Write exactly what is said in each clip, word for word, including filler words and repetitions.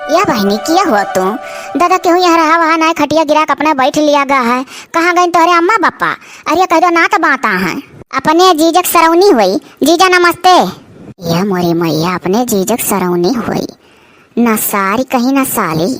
या बहिनी, किया हुआ तू? दादा, केहू यहाँ रहा वहा नाय, खटिया गिरा के अपना बैठ लिया गा है। कहाँ गइन तोहरे अम्मा बप्पा? अरे, कह दो ना तो बात आ है। अपने जीजक सरौनी हुई। जीजा नमस्ते। या मोरी मैया, अपने जीजक सरौनी हुई। ना सारी कहीं ना साली।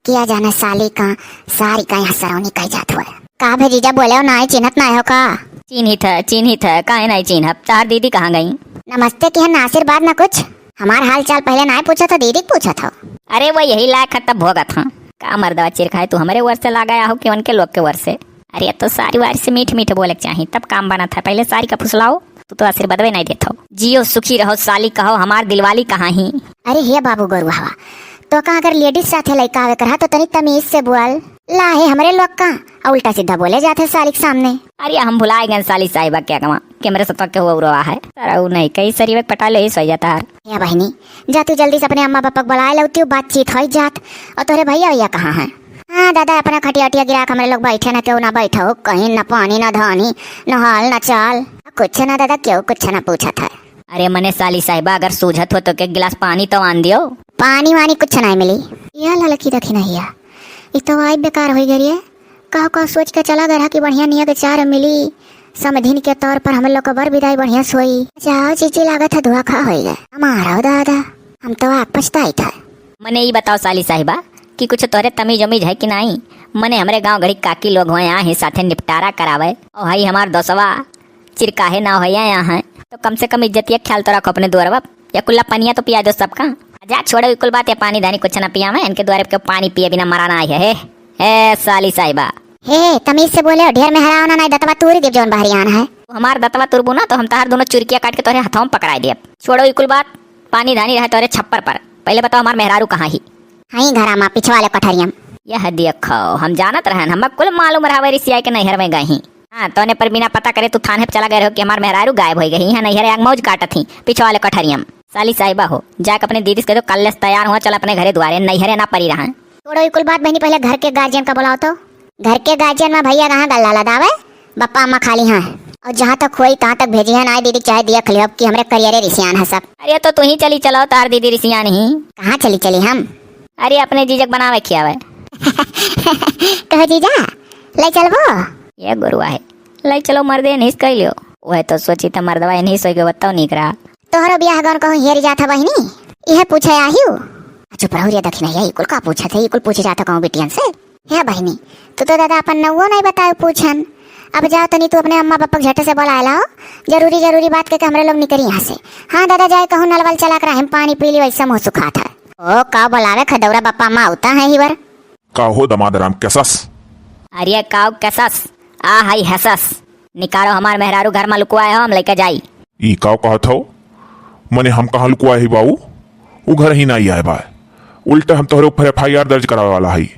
किया जाने साली का, सारी का यहाँ सरौनी कह जात हुआ। का भे जीजा, बोले हो नाय, चिन्हत नाय हो का? चिन्हित है, चिन्हित है, काहे नाय चिन्हब? तहार दीदी कहाँ गई? नमस्ते किहन, ना आशीर्वाद ना कुछ। हमार हाल चाल पहले नाय पूछत हो, दीदी के पूछत हो। अरे वो यही लायक है तब भोगत हाँ। का मर्दवा चिरखाए तू हमरे ओर से लागा हो कि उनके लोग के ओर से? अरे तो सारी वारी से मीठ मीठ बोले के चाही तब काम बनत है। पहले सारी का फुसलाओ, तू तो आशीर्वादवे नाय देत हो। जियो सुखी रहो साली कहो हमार दिलवाली कहाँ ही। अरे हे बाबू गोरुआ हवा, तो का अगर लेडीज साथे लइका आवे के रहा तो तनी तमीज से बोल। ला है हमरे लोग का, आ उल्टा सीधा बोले जात है साली के सामने। अरे हम भुलाए गए साली साहिबा के अगवा, कैमरे से तो केहू और रहा है। सरऊ नहीं कही सरीवे पटा ले ही सोई जाता है। हे बहिनी, जा तू जल्दी से अपने अम्मा पापा के बुलाए लौती, बातचीत होई जात। और तोहरे भैया भैया कहाँ हैं? हाँ दादा, अपना खटिया उटिया गिरा के हमरे लोग बैठे ना, केहू ना बैठो, कहीं ना पानी ना धानी, ना हाल ना चाल, कुछ ना दादा, केहू कुछ ना पूछत है। अरे मने साली साहिबा, अगर सूझत हो तो के गिलास पानी तो आन दियो। पानी वानी कुछ नहीं मिली। या ललकी दखिनहिया, ई तो आई बेकार होई गई रे। काव काव सोच के चला गया कि बढ़िया नियत चार मिली, समधिन के तौर पर हम लोग का बर विदाई बढ़िया सोई। जाओ जीजी, लागत है धोखा होई गए हमारा दादा, हम तो आप पछताई था। मने ई बताओ साली साहिबा कि कुछ तोहरे तमीज उमीज है कि नहीं? मने हमरे गांव घड़ी काकी लोग होए आ ही साथे निपटारा करावे, और हई हमार दोसवा चिरकाहे ना होया यहाँ है, तो कम से कम इज्जतिया ख्याल तो रखो अपने दुआरवा। या कुल्ला पनिया तो पिया दो सबका। जा छोड़ो ई कुल बात, या पानी धानी कुछ ना पियावे, इनके दुआरे पे पानी पिए बिना मरा ना आई है। हे, हे साली साहिबा। हे, तमीज से बोले, ढेर में हराओ ना, नहीं दतवा तूरी देब जौन बाहरी आना है। तू हमार दतवा तुरबू ना तो हम तहार दोनों चुरकिया काट के तोहरे हथवा में पकड़ाई देब। छोड़ो ई कुल बात, पानी धानी रहे तोहरे छप्पर पर। पहले बताओ हमार मेहरारू कहाँ ही? हई घरा मा पिछवाले कोठरिया में। यह देखो, हम जानत रहन, हमें कुल मालूम रहा, वही रिसिया के नैहर में गई ही। हाँ, तोने पर बिना पता करे तू थाने पे चला गए रहो कि हमार मेहरारू गायब हो गई है, नैहर आग मौज काटत ही, पिछवाले कोठरिया में। साली साहिबा हो, जाके अपने दीदी से कह दो, कल से तैयार हुआ, चल अपने घरे दुआरे, नैहरे ना परी रहा। छोड़ो ई कुल बात बहनी, पहले घर के गार्जियन का बुलाओ तो। घर के गार्जियन में भैया कहाँ गल्ला लदावे, बप्पा अम्मा खाली हैं। और जहाँ तक होई तहाँ तक भेजी है ना दीदी, चाहे दिया खलियो कि हमरे करियरे रिसियान है सब। अरे तो तू ही चली चलो, तार दीदी रिसियान ही। कहाँ चली चली हम? अरे अपने जीजक बनावे खियावे। कहो जीजा, ले चलबो? ये गोरुआ है, ले चलो मर्दे, नहीं कह लियो। वह तो सोची था मर्दवा नहीं सोई के बताओ निक रहा। तोहरो बियाह गौन कहूँ हेर जात है बहिनी, इहे पूछे आहियो। चुप रहो रे दखिनहिया, ई कुल का पूछत है, ई कुल पूछे जात है कहूँ बिटियन से। हे बहिनी, तू तो दादा अपन नौवो नहीं बताए पूछन। अब जाओ तनी तू अपने अम्मा पापा के झटे से बोलाए लाओ, जरूरी जरूरी बात के, के हमरे लोग निकरी यहाँ से। हाँ दादा, जाए कहूँ नलवल चला कर हम पानी पी ली, वैसे मुँह सुखात है। ओ का बोलावे खदौरा बप्पा अम्मा उता है ही बर। का हो दमाद राम, कैसस? अरे काव कैसस? आ हाई हैसस। निकारो हमार मेहरारू घर मा लुकुआए हो, हम लेके जाई। ई काव कहत हो? मने हम कहाँ लुकुआए ही बाऊ? उ घर ही नाई आए बा। उल्टा हम तोहरे ऊपर एफ आई आर दर्ज करावे वाला हई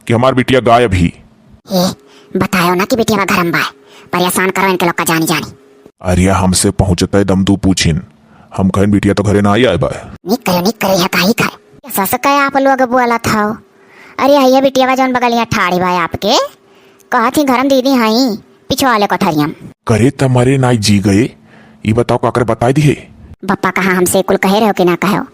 कि हमार बिटिया गायब ही। ए, बतायो ना कि बिटिया घर में बा। परेशान करो इनके लोग का जानी जानी। अरे हमसे पहुँचते दम दू पूछिन। हम कहन बिटिया तो घरे ना आई आए बा। निक करो, निक करो, यह काहे खाए? कैसा से कहे आप लोग बोलत हो? अरे, हइया बिटिया बा जौन बगलिया ठाड़ी बा आपके, कहत ही घरम दीदी हई, पिछवाले कोठरियम। करे त मरे नाई जी गए, ई बताओ काकर बताई दिहे? बप्पा कहाँ हमसे कुल कहे रहो कि ना कहो?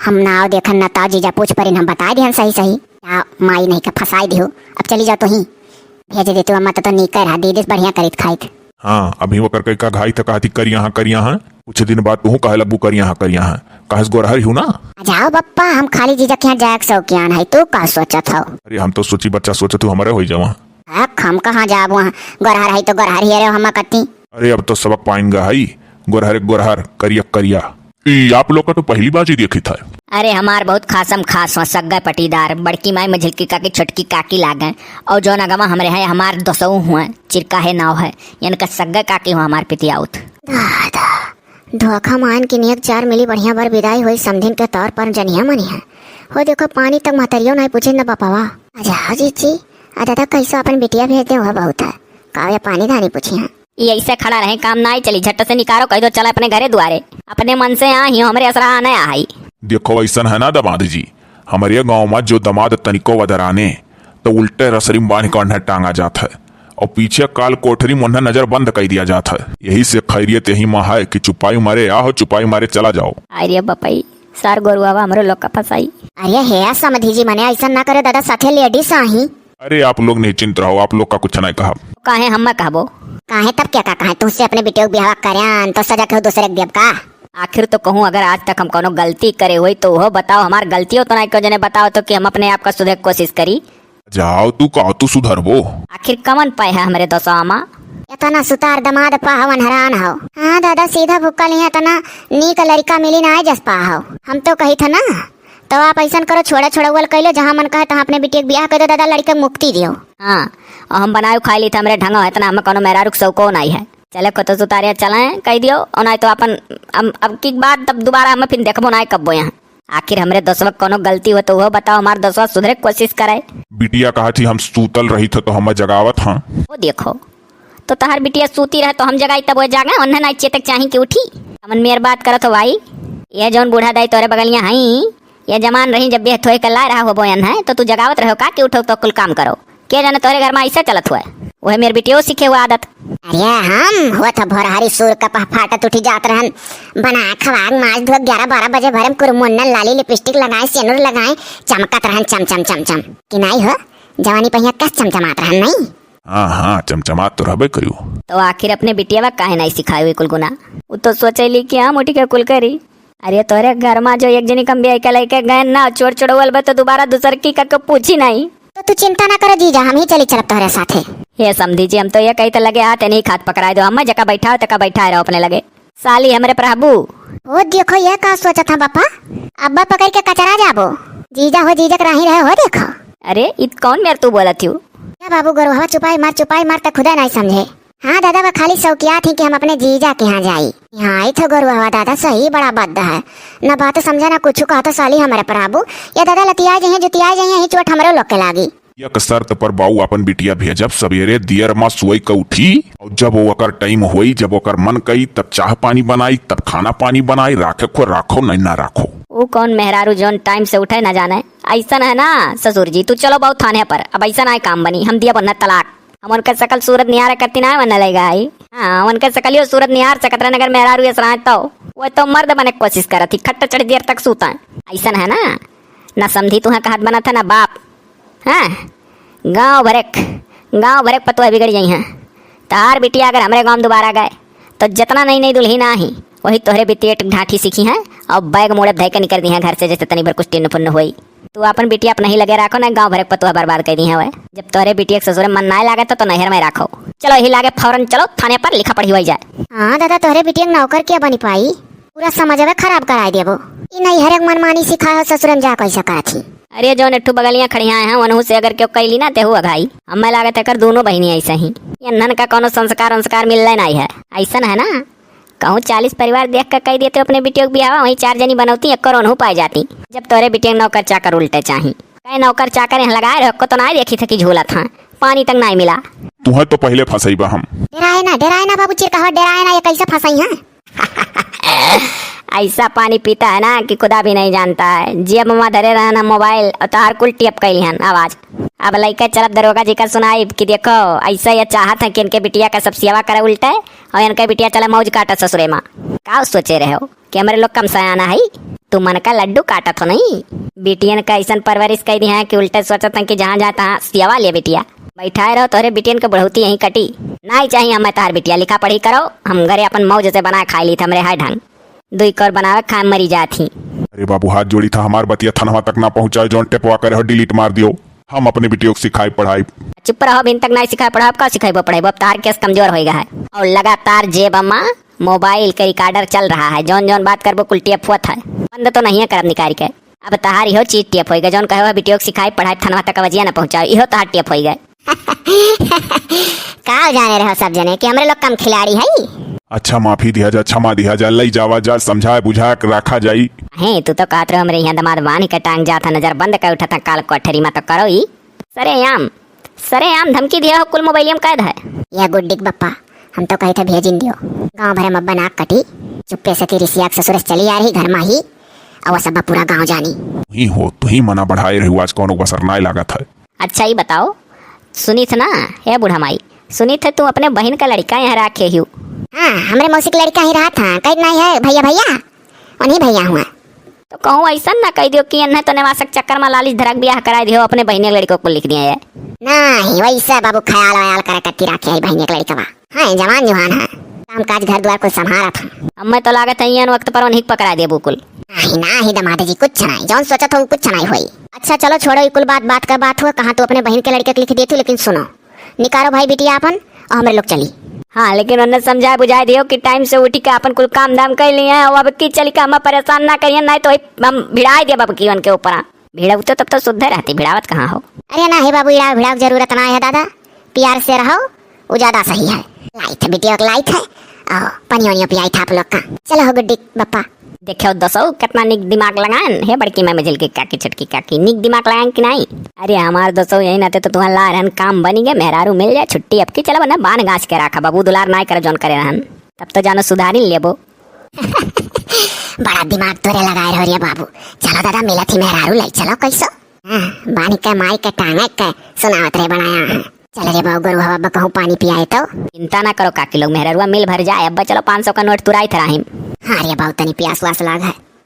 हम नाव देखन ना ताव जीजा पूछ परिन, हम बताई दिहन सही सही। या माई नहीं के फंसाई दिहो, अब चली जाओ तो ही। भेज देतू अम्मा तो, तो नीक रहा, दीदी से बढ़िया करित खाइत। हाँ, अभी वो करके का घाई था, कहती करिया हाँ, करिया हाँ। कुछ दिन बाद तू कहे लगबू करिया हाँ, करिया हाँ। काहे से गोरहर ही हूँ ना? आ जाओ बप्पा, हम खाली जीजा के यहाँ जाए के शौकियान है, तू का सोचत हो? अरे हम तो सोची बच्चा सोचत हूँ हमारे हो जावा। हक, हम कहाँ जाब वहाँ, गोरहर है तो गोरहर ही रहो हम कत्ती। अरे अब तो सबक पाइन गा हई, गोरहर एक गोरहर, करिया करिया। ई आप लोग का तो पहली बाजी देखी था। अरे हमार बहुत खासम खास हुआ, सग्गा पटीदार, बड़की माई, मझिलकी काकी, छोटकी काकी लागे, और जौन अगवा हमरे हैं हमार दसऊ हुआ, चिरकाहे नाव है, इनका सग्गा काकी हुआ हमार पितियाउत। दादा, धोखा मान के नियत चार मिली, बढ़िया बर विदाई होई, समधिन के तौर पर जनिया मनी है। हो देखो पानी तक महतरियो नहीं पूछे न बपवा। आ जाओ जीजी, आ दादा कैसो अपन बिटिया भेज दे, वह बहुत है। काव्या पानी धानी पूछी है। ई ऐसे खड़ा रहे, काम ना आई चली, झट से निकारो, कह दो चला अपने घरे दुआरे। अपने मन से आ ही, हमरे असरा आने आई। देखो, ऐसन है ना दमाद जी, हमरे गाँव में जो दमाद तनिको वदराने, तो उल्टे रसरी में बांध के अन्हर टांगा जात है, और पीछे काल कोठरी में उन्हें नजर बंद कर दिया जात है। यही से खैरियत यही में है कि चुपाई मारे आओ, चुपाई मारे चला जाओ। अरे बपई, सार गोरुआवा हमरो लोग का फंसाई। अरे हे समधी जी, मने अइसन ना करे दादा, साथे ladies आही। अरे आप लोग निश्चिंत रहो, आप लोग का कुछ नहीं कहब। काहे हम्मे कहबो? काहे तब क्या का, काहे तुझसे अपने बिटियो के बियाह करन तो सजा केहू दूसरे के देब का? आखिर तो कहूँ, अगर आज तक हम कौनो गलती करे होई तो वो बताओ, हमार गलतियों तो नहीं क्यों जने बताओ तो कि हम अपने आप का सुधरे के कोशिश करी। जाओ तू, का तू सुधरबो? आखिर कवन पाए है हमरे दोसवा मा? इतना सुतार दमाद पाहवन हैरान हो। हाँ दादा, सीधा भुक्का लिया, इतना नीक लड़का मिली ना जस पाहो। हम तो कही था ना, तो आप अइसन करो, छोड़ा छोड़ौल कैलो, जहाँ मन कहे तहाँ अपने बिटिया के बियाह कर दो दादा, लड़के के मुक्ति दियो। हाँ, और हम बनाए खाए ली था हमरे ढंगो है, इतना हमें कौनो मेहरारू के शौको नहीं है। चले को तो सुतारे चले, कह दियो, और नहीं तो अपन अब, अब की बात तब दोबारा हमें फिर देखबो ना कब्बो यहाँ। आखिर हमरे दोसवा के कौनो गलती हो तो वो बताओ, हमार दोसवा सुधरे के कोशिश करे। बिटिया कहा थी हम सूतल रही थे तो हम जगावत हाँ। वो देखो, तो तहार बिटिया सूती रहे तो हम जगाई तब वो जागे, उन्हें ना चेतक चाही कि उठी। हमन मेर बात करत हो भाई, ये जौन बूढ़ा दाई तोरे बगलिया हई, ये जमान रही जब बेह थोए के लाए रहा होबो एन्हें, तो तू जगावत रहो का कि उठो तो कुल काम करो। के जाने तोरे घर में ऐसा चलत हुआ, वह मेरे बिटियो सीखे हुआ आदत। अरे हम हुआ था भोरहरी सूर का पह फाटत उठी जात रहन, बना खवाग माज धो ग्यारह बारह बजे भरे में कुरमुन्नन लाली लिपस्टिक लगाए, सेनुर लगाए, चमकत रहन चम चम चम चम। कि नाई हो, जवानी पहिया कस चमचमात रहन नहीं? हाँ, हाँ, चमचमात तो रहबे करियो। तो आखिर अपने बिटिया काहे नहीं सिखाए हुए कुल गुना? वो तो सोचेली कि हम उठी के कुल करी। अरे तोरे घर में जो एक जनी कम बियाह के लेके गए ना, चोर चोरवल बा तो दोबारा दूसर की करके पूछी नहीं। तो तू चिंता ना करो जीजा, हम ही चली चलब तोहरे साथे। हे समधी जी, हम तो ये कही तो लगे हाथ नहीं खात पकड़ाए दो, हम जका बैठा हो तका बैठा रहो अपने लगे। साली हमरे प्रभु। ओ देखो ये का सोचत है बापा, अब्बा पकड़ के कचरा जाबो। जीजा हो जीजा के राही रहे हो देखो। अरे इत कौन मेर तू बोलत हूँ? क्या बाबू गोरुहवा चुपाई मार चुपाई मार त खुदा नहीं समझे। हाँ दादा, वह खाली शौकिया थी कि हम अपने जीजा के यहाँ जाई। यहाँ आई तो गोरुआ हुआ दादा, सही बड़ा बद है। न बात समझा, न कुछ कहा तो साली हमारे पर आबू। या दादा लतिया जइहें, जुतिया जइहें, यही चोट हमरो लोग के लागी। एक शर्त पर बाऊ अपन बिटिया भेजब, सवेरे दियर मा सोई के उठी, और जब ओकर टाइम होई, जब ओकर मन कई, तब चाह पानी बनाई, तब खाना पानी बनाई, राखे खो राखो, नहीं ना राखो। ऊ कौन मेहरारू जौन टाइम से उठे ना जाने? ऐसन है ना ससुर जी, तू चलो बाऊ थाने पर, अब ऐसा ना काम बनी, हम दिया बनना तलाक। हम उनका शकल सूरत निहार करती ना, वरना लेगा आई। हाँ, उनका शकलियो सूरत निहार सकत रहन, अगर मेहरारू ऐस रहा तो। वो तो मर्द बने के कोशिश करत थी, खट्टा चढ़ देर तक सूता है। ऐसन है ना, ना समधी तुहा कहत बनत है, ना बाप। हाँ, गाँव भरेक, गाँव भरेक पतोह बिगड़ जाई हैं। तार बिटिया अगर हमरे गाँव में दोबारा गए, तो जितना नई नई दुल्ही ना ही, वही तोहरे बिटिया एक ढाठी सीखी हैं और बैग मोड़े धै के निकल दी हैं घर से, जैसे तनी भर कुछ टिन्न फुन्न होई। तू अपन बिटिया अपना ही लगे राखो, ना गाँव भर के पतोह बर्बाद कर दी हैं वह। जब तोहरे बिटिया के ससुरे मन ना लागे तो, तो नैहर में राखो। चलो यही लागे फौरन चलो थाने पर लिखा पढ़ी होई जाए। हाँ दादा, तोहरे बिटिया के नौकर क्या बनी पाई? पूरा समझवे खराब कराए देबो। ई नैहर के मनमानी सिखाए हो, ससुरन जा कैसा करत ही। अरे जौन एक ठो बगलियां खड़ियाए हैं, वनहू से अगर क्यों कैली ना तेहू अघाई। हमें लागत है कर दोनों बहिनी ऐसा ही। ये नन का कोनो संस्कार उंस्कार मिलले नहीं है। ऐसन है ना, कहूँ चालीस परिवार देख के कह देते अपने बिटियों के बियाह, वहीं चार जनी बनौती, एक करोड़ पाए जाती। जब तोरे बिटिया नौकर चाकर उल्टे चाही, कहे नौकर चाकर यहाँ लगाए रहो, को तो ना देखी थकी झूलत हाँ, पानी तक ना मिला। तुहे तो पहले फंसैबा हम। डराए ना, डराए ना बाबू चिरकावा, डराए ना, ये कैसे फंसाई हैं? ऐसा पानी पीता है ना कि खुदा भी नहीं जानता है। जिया ममा धरे रहना मोबाइल और तार कुल टिप कैली हन आवाज। अब लइका चलब दरोगा जी का सुनाई कि देखो, ऐसा ये चाहत है कि इनके बिटिया का सब सेवा करे उल्टे और इनके बिटिया चले मौज काटे ससुरे माँ। का सोचे रहे हो कि हमरे लोग कम सयाना है? तू मन का लड्डू काटत हो नहीं? बिटियन का ऐसन परवरिश कई दी है कि उल्टे सोचत हैं कि जहाँ जाए तहाँ सेवा ले बिटिया। बैठाए रहो, तोहरे बिटियन के बुढ़ौती यहीं कटी। नाई चाहिए हमें तोहर बिटिया, लिखा पढ़ी करो, हम घरे अपन मौज से बना खाए ली, हमरे है ढंग। दुई कौर बनावे खाए मरी जात ही। अरे बाबू, हाथ जोड़ी था, हमार बतिया थनवा तक ना पहुँचाए, जौन टेपवा करे हो डिलीट मार दियो। हम अपने बिटियों को सिखाई पढ़ाई। चुप रहो, अभिन तक ना सिखाए पढ़ाओ, का सिखाइबो पढ़ाइबो, अब तार केस कमजोर होइगा है। और लगातार जेब मा मोबाइल के रिकॉर्डर चल रहा है, जौन जौन बात करबो कुल टेप होत है। बंद तो नहीं है करब निकाल के। अब तहार इहो चीज टेप होइगा, जौन कहे हो बिटियों को सिखाई पढ़ाई थनवा तक वजिया ना पहुँचाओ, इहो तहार टेप होइगा। का जाने रहो सब जने कि हमरे लोग कम खिलाड़ी है। अच्छा माफी दिया जा, क्षमा दिया जा, लई जावा जा, समझाए बुझाए के रखा जाई। हैं, तू तो कहत रहो हमरे यहाँ दमाद बांध के टांग जात है, नजर बंद कर उठा था काल कोठरी में तो करो ई। सरेआम, सरेआम धमकी दिया हो, कुल मोबाइलिया में कैद है। या गुड्डिक बप्पा, हम तो कहे थे भेजिन दियो, गाँव भरे में बना कटी, चुप्पे से तेरी सियाक ससुर से चली आ रही घर में ही, और सब पूरा गाँव जानी। तुही हो, तुही मना बढ़ाए रही, आज कौनो बसर नाय लागत है। अच्छा, ई बताओ, सुनित ना, हे बूढ़ा माई, सुनित है तू अपने बहिन का लड़का यहाँ राखे हियो? हाँ, हमरे मौसी के लड़का ही रहा था, कहीं नहीं है भैया, भैया, उन्हीं भैया हुआ। तो कहूँ ऐसन ना कह दियो कि एन्हे तो नेवासक चक्कर मा लालिच धरक बियाह कराइ दियो, अपने बहिने के लड़िको को लिख दिए है। नाही, वैसे बाबू ख्याल वयाल करे कत्ती राखे है बहिने के लड़िकवा। हाँ, जवान जुहान है, काम काज घर द्वार कुल संभारत है। अम्मे तो लागत है एन वक्त पर उन्हीं पकड़ा दे बुकुल। नाही, नाही दमाद जी, कुछ नाही, जौन सोचत हो कुछ नाही होई। अच्छा चलो छोड़ो, ई कुल बात बात का बात हुआ, कहाँ तू अपने बहिन के लड़िके के लिख देतू, लेकिन सुनो, निकारो भाई बिटिया आपन, और हमरे लोग चली। हाँ, लेकिन उन्हें समझाए बुझाए दियो कि टाइम से उठी के आपन कुल काम धाम कर लिए हैं, और अब की चली के हमें परेशान ना करिए, नाही तो हम भिड़ाए दिया बाबू की उनके ऊपर। भिड़ाऊ तो तब तो शुद्ध रहती, भिड़ावत कहाँ हो? अरे नाही बाबू, इड़ाव भिड़ाव के जरूरत नाही है दादा, प्यार से रहो, वो ज्यादा सही है। लाइत है बिटिया के लाइत है, आओ, पनियो वनियो पियाइत है आप लोग का। चलो हो गुड्डी बप्पा। देखो दसो, कितना निक दिमाग लगाएन, हे बड़की माँ मझिल की काकी, छोटकी काकी, निक दिमाग लगाएन कि नाही? अरे हमार दसो यही नाते तो तुम्हार ला रहन काम बनी गए, मेहरारू मिल जाए, छुट्टी अब की। चलो ना बान गाछ के राखा, बाबू दुलार नाही करे जौन करे रहन, तब तो जानो सुधारी लेबो। बड़ा दिमाग तोरे लगाए रहो रे बाबू। चलो दादा, मिलत ही मेहरारू लाई चलो कैसो। हाँ, बानी के माई के टांगे के सुनावत रे बनाया है। चल रे बाबू, गोरू हवा बा कहूँ पानी पियाए तो। चिंता ना करो काकी लोग, मेहररुआ मिल भर जाए। अब चलो पाँच सौ का नोट तुराई थराहिम। हाँ रे बाबू, तनी प्यास वास लाग है।